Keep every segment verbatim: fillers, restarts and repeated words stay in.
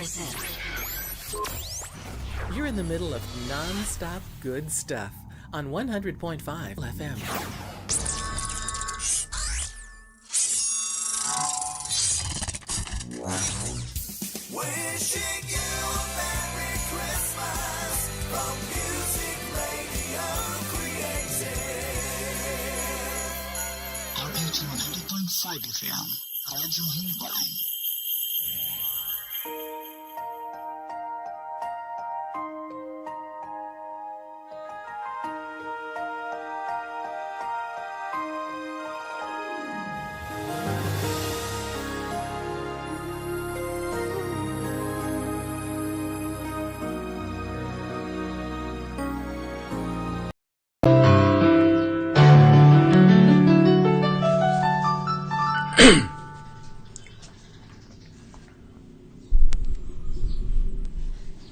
You're in the middle of non-stop good stuff on one hundred point five F M. Wishing you a Merry Christmas from Music Radio Creative. R H one hundred point five F M, Radyo Himbang.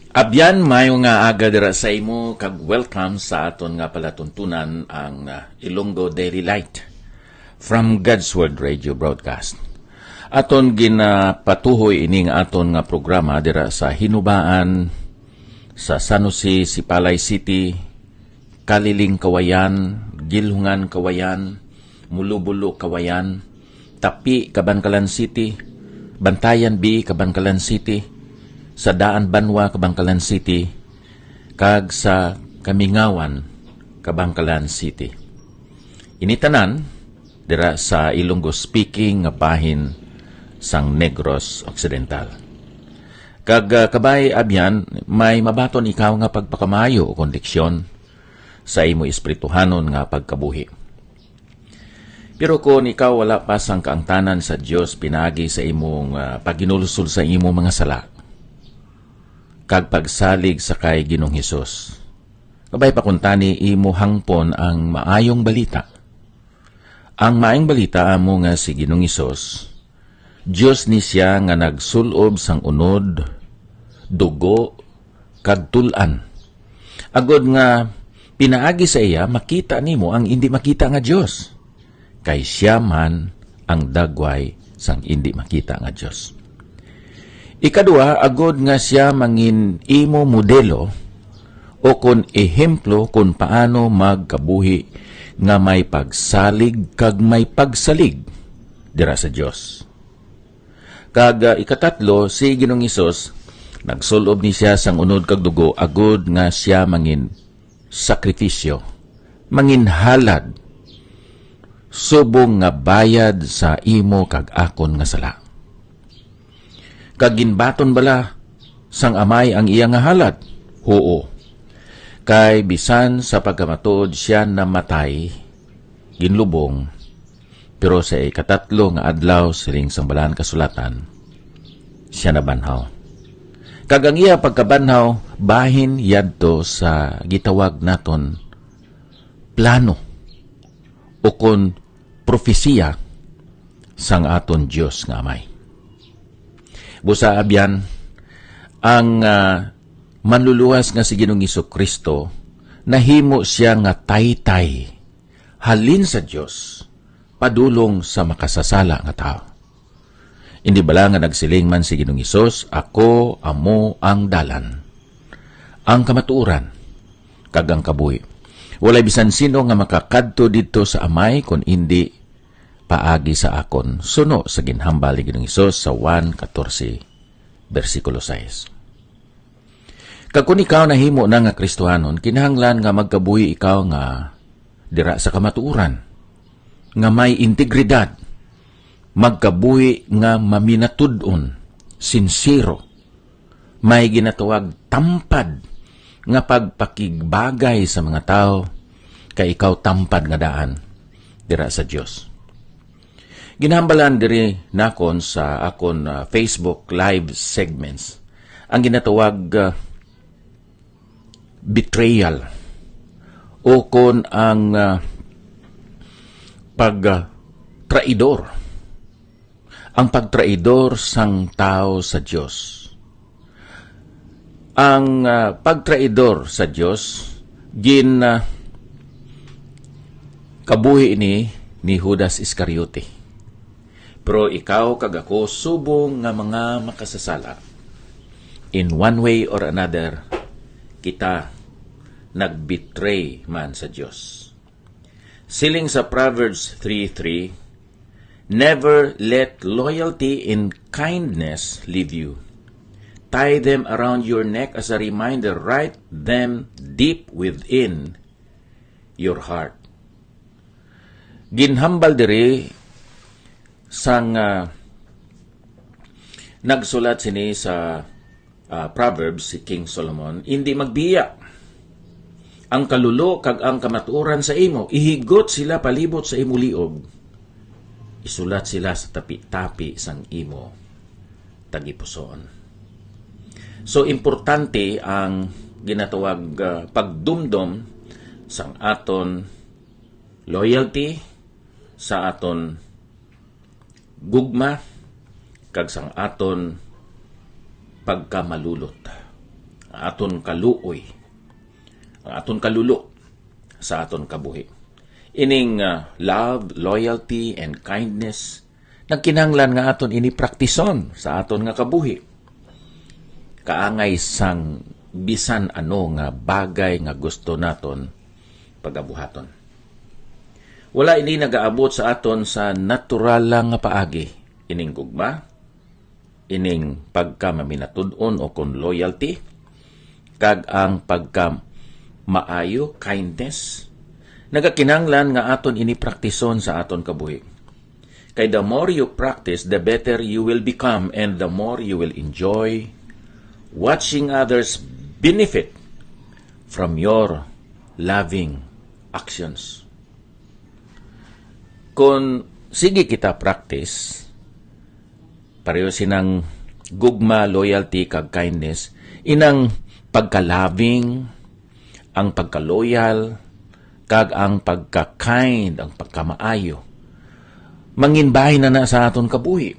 Abyan, maayo nga aga dira sa imo, kag welcome sa aton nga palatuntunan, ang, ah, Ilonggo Daily Light from God's Word Radio Broadcast. Aton ginapatuhoy ini nga aton nga programa dira sa Hinubaan, sa San Jose, Sipalay City, Kaliling, Kawayan, Gilhungan, Kawayan, Mulubulo, Kawayan, Tapi, Kabankalan City, Bantayan B, Kabankalan City, sa Daan Banwa, Kabankalan City, kag sa Kamingawan, Kabankalan City. Ini tanan dira sa Ilonggo speaking nga bahin sang Negros Occidental. Kag, ah, kabay, abyan, may mabaton ikaw nga pagpakamaayo o kondiksyon sa imo espirituhanon nga pagkabuhi. Pero kon ikaw wala pa sang kaangtanan sa Dios pinaagi sa imong, ah, paghinulsol sa imong mga sala kag pagsalig sa kay Ginoong Hesus, kabay pa kuntani imo hangpon ang maayong balita. Ang maayong balita amo nga si Ginoong Hesus, Dios ni sia nga nagsul-ob sang unod, dugo, kag tul-an, agod nga pinaagi sa iya makita nimo ang indi makita nga Dios, kay sia man ang dagway sang indi makita nga Dios. Ikadua, agod nga sia mangin imo modelo, o kon ehemplo kon paano magkabuhi nga may pagsalig kag may pagsalig dira sa Dios. Kag, ah, ikatatlo, si Ginoong Hesus, nagsul-ob ni sia sang unod kag dugo agod nga sia mangin sakripisyo, mangin halad, subong nga bayad sa imo kag akon nga sala. Kag ginbaton bala sang Amay ang iya nga halad? Huo. Kay bisan sa pagkamatuod sia namatay, ginlubong, pero sa ikatatlo nga adlaw, siling sang Balaan Kasulatan, sia nabanhaw. Kag ang iya pagkabanhaw bahin yadto sa gitawag naton plano, ukon propesiya sang aton Dios nga Amay. Busa, abyan, ang, ah, Manluluwas nga si Ginoong Jesu-Cristo, nahimo sia nga taytay halin sa Dios padulong sa makasasala nga tawo. Indi bala nga nagsiling man si Ginoong Hesus, "Ako amo ang dalan, ang kamatuoran, kag ang kabuhi. Walay bisan sino nga makakadto didto sa Amay kon indi paagi sa akon," suno sa ginhambal ni Ginoong Hesus sa Juan katorse, bersikulo sais. Kag kon ikaw nahimo na nga Kristohanon, kinahanglan nga magkabuhi ikaw nga dira sa kamatuoran, nga may integridad, magkabuhi nga maminatud-on, sinsero, may ginatawag tampad nga pagpakigbagay sa mga tawo, kay ikaw tampad nga daan dira sa Dios. Ginhambalan diri nakon sa akon, ah, Facebook live segments ang ginatawag, ah, betrayal, o kon ang, ah, pag, ah, traidor, ang pagtraidor sang tawo sa Dios. Ang, ah, pagtraidor sa Dios gin, ah, kabuhi ini ni Judas Iscariote. Pero ikaw kag ako, subong nga mga makasasala, In one way or another, kita nag-betray man sa Dios. Siling sa Proverbs three three, "Never let loyalty and kindness leave you. Tie them around your neck as a reminder, write them deep within your heart." Ginhambal diri sang, ah, nagsulat sini sa, ah, Proverbs, si King Solomon, "Indi magbiya ang kalulo kag ang kamatuoran sa imo, ihigot sila palibot sa imo liog, isulat sila sa tapi-tapi sang imo tagipusoon." So, importante ang ginatawag, ah, pagdumdom sang aton loyalty, sa aton gugma, kag sang aton pagkamalulot, ang aton kaluoy, ang aton kalulo sa aton kabuhi. Ining, ah, love, loyalty, and kindness, nagkinahanglan nga aton ini praktison sa aton nga kabuhi, kaangay sang bisan ano nga bagay nga gusto naton pagabuhaton. Wala ini nagaabot sa aton sa natural lang nga paagi. Ining gugma, ining pagkamaminatud-on o kon loyalty, kag ang pagkamaayo, kindness, nagakinahanglan nga aton ini praktison sa aton kabuhi. Kay the more you practice, the better you will become, and the more you will enjoy watching others benefit from your loving actions. Kon sige kita practice, pareho sinang gugma, loyalty, kag kindness, inang pagka-loving, ang pagka-loyal, kag ang pagka-kind, ang pagkamaayo, manginbahin na na sa aton kabuhi.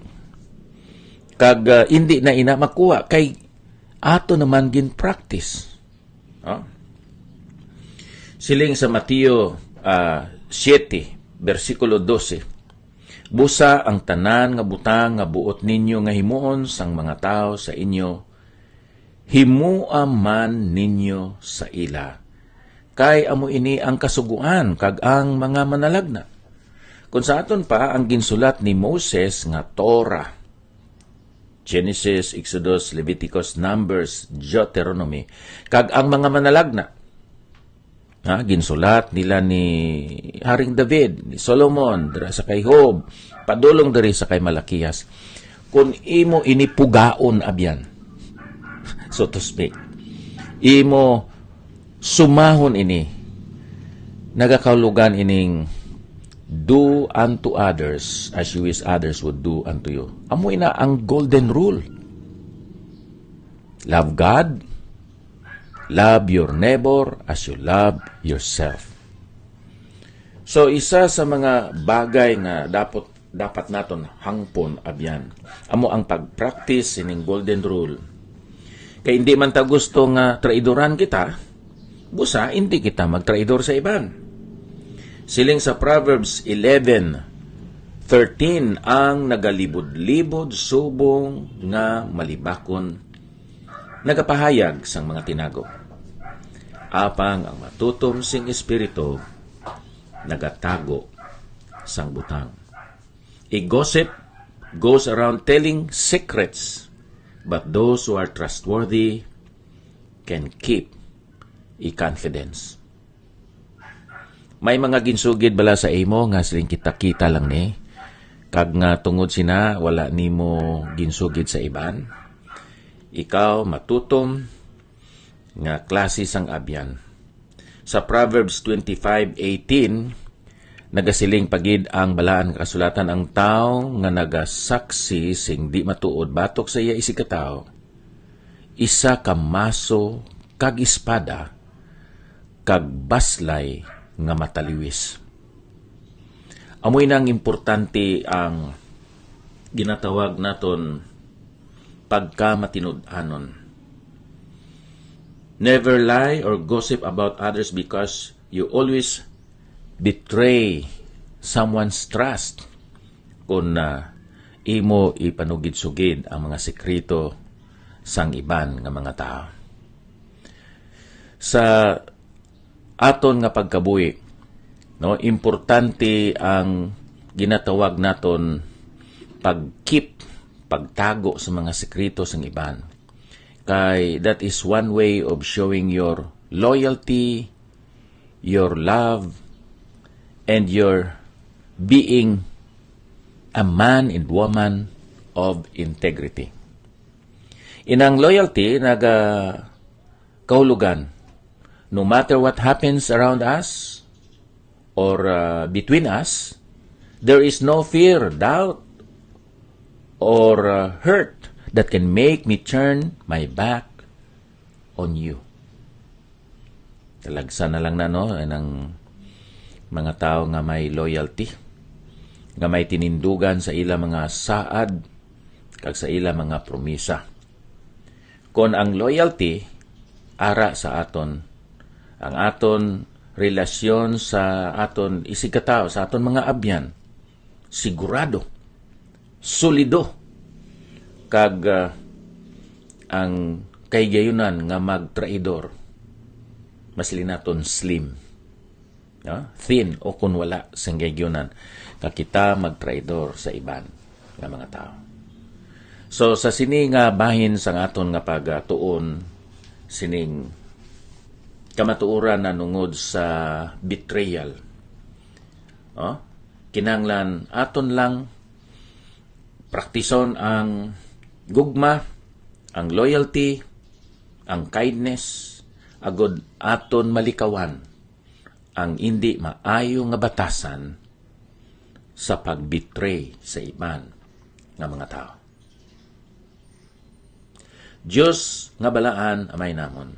Kag, ah, indi na ina makuha kay ato naman gin-practice. No? Siling sa Mateo, ah, siete, bersikulo dose, "Busa ang tanan nga butang nga buot ninyo nga himuon sang mga tawo sa inyo, himoa man ninyo sa ila, kay amo ini ang Kasugoan kag ang mga manalagna." Kung sa aton pa, ang ginsulat ni Moses nga Torah, Genesis, Exodus, Leviticus, Numbers, Deuteronomy, kag ang mga manalagna, ha, ginsulat nila ni Haring David, ni Solomon, dira sa kay Job, padulong diri sa kay Malakias. Kung imo ini pugaon, abyan, so to speak, imo sumahon ini, nagakahulugan ining "Do unto others as you wish others would do unto you." Amo ina ang golden rule. Love God, love your neighbor as you love yourself. So, isa sa mga bagay nga dapat, dapat naton hangpon, abyan, amo ang pag-practice sining golden rule. Kay hindi man ta gusto nga traidoran kita, busa hindi kita magtraidor sa iban. Siling sa Proverbs eleven thirteen, "Ang nagalibod-libod subong nga malibakon nagapahayag sang mga tinago, apang ang matutom sing espiritu nagatago sang butang." A gossip goes around telling secrets, but those who are trustworthy can keep a confidence. May mga ginsugid bala sa imo nga siling kita-kita lang ni, kag nga tungod sina wala nimo ginsugid sa iban? Ikaw matutom nga klase sang abyan. Sa Proverbs twenty-five eighteen, nagasiling pa gid ang Balaan nga Kasulatan, "Ang tawo nga nagasaksi sing di matuod batok sa iya isigkatawo, isa ka maso kag espada kag baslay nga mataliwis." Amoy nang importante ang ginatawag naton pagkamatinud-anon. Never lie or gossip about others, because you always betray someone's trust. Kung, ah, imo ipanugid-sugid ang mga sekreto sang iban nga mga tawo. Sa aton nga pagkabuhi, no, importante ang ginatawag naton pag-keep, pagtago sa mga sekreto sang iban. Kay that is one way of showing your loyalty, your love, and your being a man and woman of integrity. Inang loyalty naga kahulugan, no matter what happens around us or, uh, between us, there is no fear, doubt, or, uh, hurt that can make me turn my back on you. Talagsa na lang na, no, ang mga tawo nga may loyalty, nga may tinindugan sa ila mga saad kag sa ila mga promisa. Kon ang loyalty ara sa aton, ang aton relasyon sa aton isigkatawo, sa aton mga abyan, sigurado, solido, kag, ah, ang kahigayunan nga magtraidor, mas linaton slim, no? Thin o kun wala sing kahigayunan nga kita magtraidor sa iban nga mga tawo. So, sa sini nga bahin sang aton nga pagtuon sining kamatuoran na nungod sa betrayal, no? Kinahanglan aton lang praktison ang gugma, ang loyalty, ang kindness, agod aton malikawan ang indi maayo nga batasan sa pag-betray sa iban nga mga tawo. Dios nga balaan, Amay namon,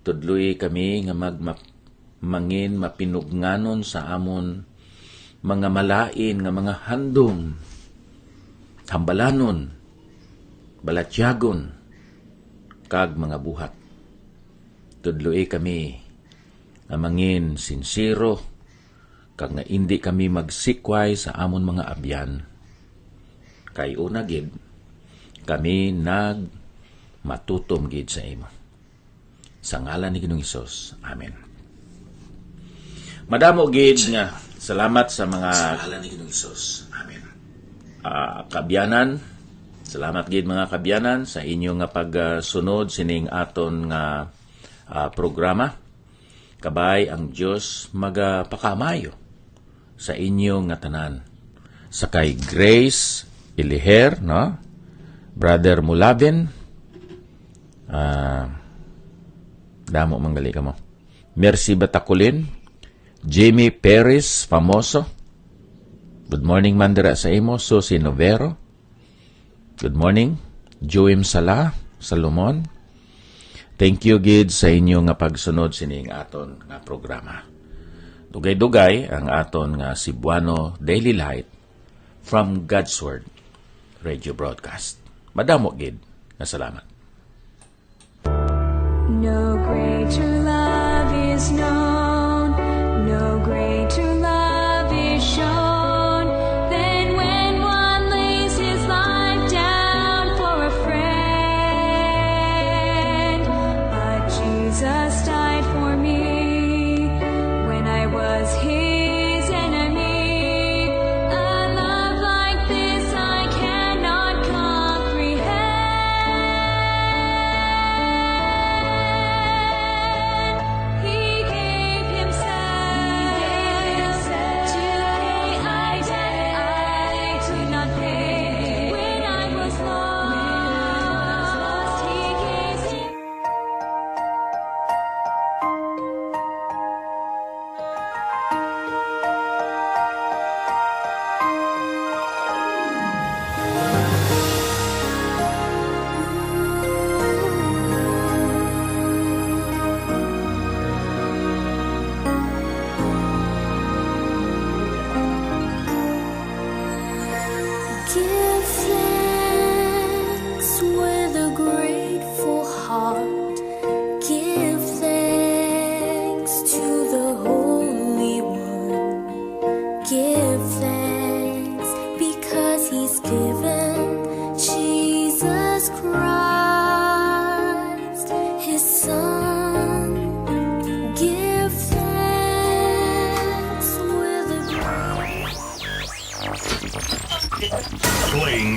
tudloi kami nga mag-, map-, mangin mapinugnganon sa amon mga malain nga mga handom, hambalanon, balatyagon, kag mga buhat. Tudloi kami nga mangin sinsero, kag nga indi kami magsikway sa amon mga abyan. Kay una gid, kami nagmatutom gid sa imo. Sa ngalan ni Ginoong Hesus. Amen. Madamo gid nga salamat sa mga Sa ngalan ni Ginoong Hesus. Amen. Ah, kaabyanan. Salamat gid, mga kaabyanan, sa inyo nga pagsunod sining aton nga, ah, programa. Kabay ang Dios magapakamayo sa inyo nga tanan. Sa kay Grace Iliher, no? Brother Mulabin, ah, damo man gali kamo. Mercy Bataculin, Jimmy Perez Famoso. Good morning man dira sa imo, Susie Novero. Good morning, Joem Sala, Salomon. Thank you gid sa inyo nga pagsunod sining aton nga programa. Dugay-dugay ang aton nga Cebuano Daily Light from God's Word Radio Broadcast. Madamo gid nga salamat. No greater love is known, no greater love is shown than when one lays his life down for a friend. But Jesus died for me when I was his enemy. A love like this I cannot comprehend. He gave himself to pay a debt I could not pay. When I was lost, he came. Give thanks with a grateful heart. Give thanks to the Holy One. Give thanks because he's given Jesus Son, give thanks with a Playing